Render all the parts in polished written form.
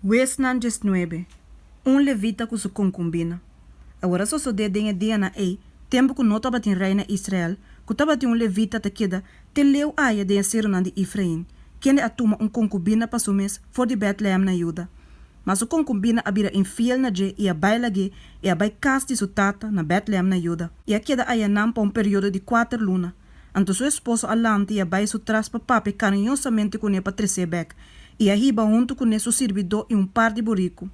Huesnan 19. Un levita ku su konkubina Awor a sosodé den e dianan ei, tempu ku no tabatin rei na Israel, ku tabatin un levita ta keda te leu aya den e serunan di Efrain, kende a tuma un konkubina pa su mes for di Bètlehèm na Juda. Ma su konkubina a bira infiel na dje i a bai lag'é i a bai kas di su tata na Bètlehèm na Juda, i a keda ayanan pa un periodo di kuater luna. Anto su esposo a lanta i a bai su tras pa papia kariñosamente kuné pa tres'é bèk, i a hiba huntu kuné su sirbidó i un par di buriku.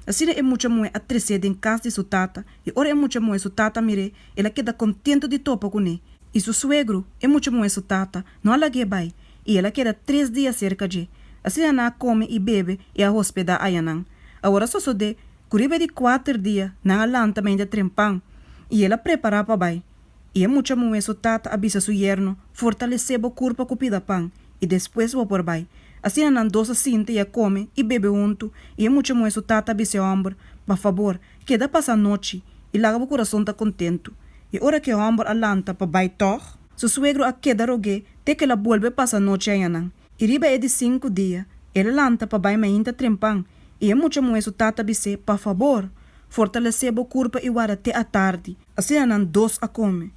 Asina e mucha muhé a tres'é den kas di su tata, i ora e mucha muhé su tata a mir'é, el a keda kontentu di topa kuné. I su suegru, e mucha muhé su tata, no a lag'é bai, i el a keda tres dia serka dje. Asina nan a kome i bebe i a hospedá ayanan. Awor a sosodé ku riba e di kuater dia nan a lanta mainta trempan, i el a prepará pa bai. I e mucha muhé su tata a bisa su yerno, Fortalesé bo kurpa ku pida pan, i despues bo por bai. Asina nan dos a sinta i a kome i bebe huntu, i e mucha muhé su tata a bisa e hòmber, Pa fabor, keda pasa anochi, i laga bo kurason ta kontentu. I ora ku e hòmber a lanta pa bai tòg, su suegro a keda rog'é te ku el a bolbe pasa anochi ayanan. I riba e di sinku dia, el a lanta pa bai mainta trempan, i e mucha muhé su tata a bis'é, Pa fabor, fortalesé bo kurpa i warda te atardi. Asina nan dos a kome.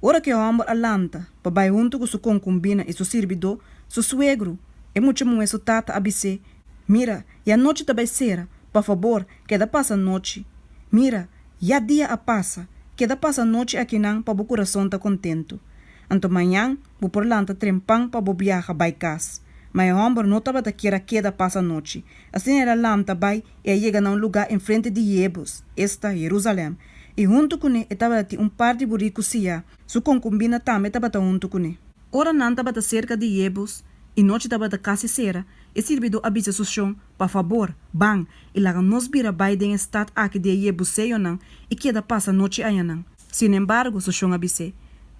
Ora ku e hòmber a lanta pa bai huntu ku su konkumbina i su sirbidó, su suegru, e mucha muhé su tata a bis'é, Mira, ya nochi ta bai sera, pa fabor, keda pasa nochi. Mira, ya dia a pasa, keda pasa nochi akinan pa bo kurason ta kontentu. Anto mañan bo por lanta trempan pa bo biaha bai kas. Ma e hòmber no tabata kier a keda pasa nochi. Asina el a lanta bai i a yega na un lugá enfrente di Jebus, esta, Jerusalèm. I huntu kuné e tabata tin un par di buriku siá, su konkumbina tambe tabata huntu kuné. Ora nan tabata serka di Jebus i nochi tabata kasi sera, e sirbidó a bisa su shon, Pa fabor, ban, i laga nos bira bai den e stat aki di e jebuseonan i keda pasa nochi ayanan. Sinembargo, su shon a bis'é,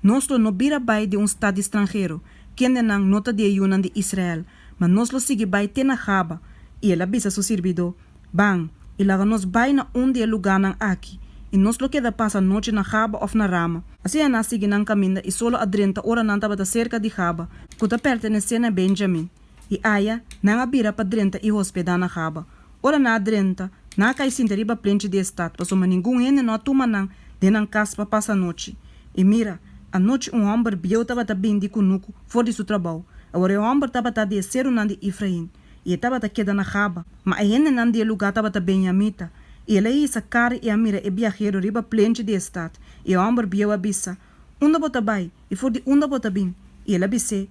Nos lo no bira bai den un stat di stranhero, kendenan no ta di e yunan di Israel, ma nos lo sigui bai te na Gaba. I el a bisa su sirbidó, Ban, i laga nos bai na un di e lugánan aki, i nos lo keda pasa nochi na Gaba òf na Rama. Asina nan a sigui nan kaminda i solo a drenta ora nan tabata serka di Gaba, ku ta pertenesé na Benjamin. I aya nan a bira pa drenta i hospedá na Gaba. Ora nan a drenta, nan a kai sinta riba plenchi di e stat, pasobra ningun hende no a tuma nan den nan kas pa pasa anochi. I mira, anochi un hòmber bieu tabata bin di kunuku for di su trabou. Awor e hòmber tabata di e serunan di Efrain, i e tabata keda na Gaba. Ma e hendenan di e lugá tabata benjamita. I el a hisa kara i a mira e biahero riba plenchi di e stat. I e hòmber bieu a bisa, Unda bo ta bai, i for di unda bo ta bin? I el a bis'é,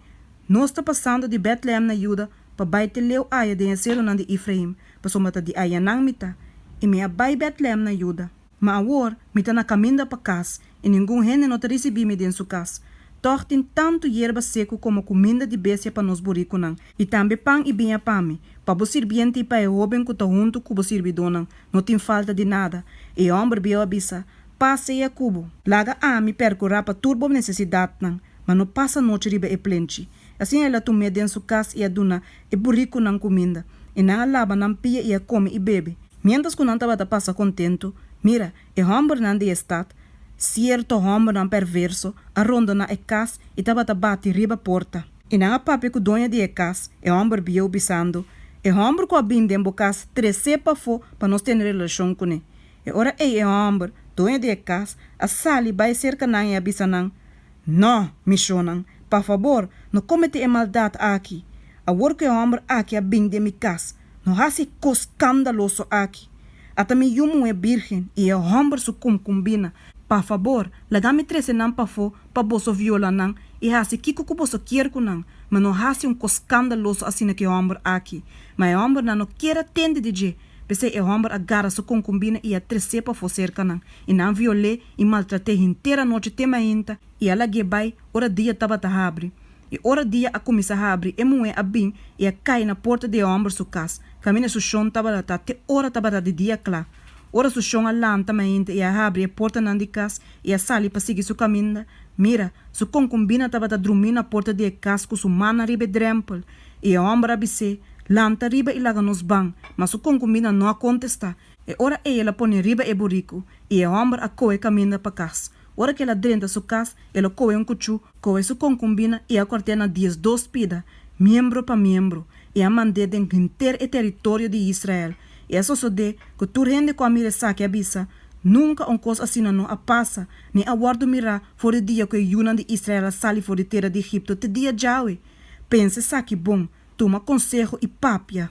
Nos ta pasando di Bètlehèm na Juda pa bai te leu aya den e serunan di Efraim, pasobra ta di ayanan mi ta, i mi a bai Bètlehèm na Juda. Ma awor mi ta na kaminda pa kas, i ningun hende no ta risibí mi den su kas. Tòg tin tantu yerba seku komo kuminda di bestia pa nos burikunan, i tambe pan i biña pa mi, pa bo sirbiente i pa e hóben ku ta huntu ku bo sirbidónan, no tin falta di nada. I e hòmber bieu a bisa, Pas sea ku bo. Laga ami pèrkurá pa tur bo nesesidatnan. Ma no pasa nochi riba e plenchi. Asina el a tum'é den su kas i a duna e burikunan kuminda, i nan a laba nan pia i a kome i bebe. Miéntras ku nan tabata pasa kontentu, mira, e hòmbernan di e stat, sierto hòmbernan pèrverso, a rondoná e kas i tabata bati riba porta. I nan a papia ku doño di e kas, e hòmber bieu, bisando, E hòmber ku a bin den bo kas, tres'é pafó pa nos tene relashon kuné. E ora ei e hòmber, doño di e kas, a sali bai serka nan i a bisa nan, Nò, mi shonnan, pa fabor, no kometé e maldat aki. Awor ku e hòmber aki a bin den mi kas, no hasi e kos skandaloso aki. Ata mi yu muhé bírgen i e hòmber su konkumbina. Pa fabor, laga mi trese nan pafó pa boso viola nan i hasi kiko ku boso kier ku nan, ma no hasi un kos skandaloso asina ku e hòmber aki. Ma e hòmbernan no kier a tende di dje, p'esei e hòmber a gara su konkumbina i a tres'é pafó serka nan, i nan viol'é i maltrat'é henter anochi te mainta, i a lag'é bai ora dia tabata habri. I ora dia a kuminsá habri, e muhé a bin i a kai na porta di e hòmber su kas, kaminda su shon tabata ta te ora tabata di dia kla. Ora su shon a lanta mainta i a habri e portanan di kas i a sali pa sigui su kaminda, mira, su konkumbina tabata drumí na porta di e kas ku su mannan riba e drèmpel. I e hòmber a bis'é, Lanta riba i laga nos ban. Ma su konkumbina no a kontestá. E ora ei el a pone riba e buriku, i e hòmber a kohe kaminda pa kas. Ora ku el a drenta su kas, el a kohe un kuchú, kohe su konkumbina i a kòrt'é na diesdos pida, miembro pa miembro. i a mand'é den henter e teritorio di Israel. I a sosodé ku tur hende ku a mira esaki a bisa, Nunka un kos asina no a pasa ni a wòrdu mirá for di dia ku e yunan di Israel a sali for di tera di Egipto te dia djawe. Pensa esaki bon, tuma konseho i papia.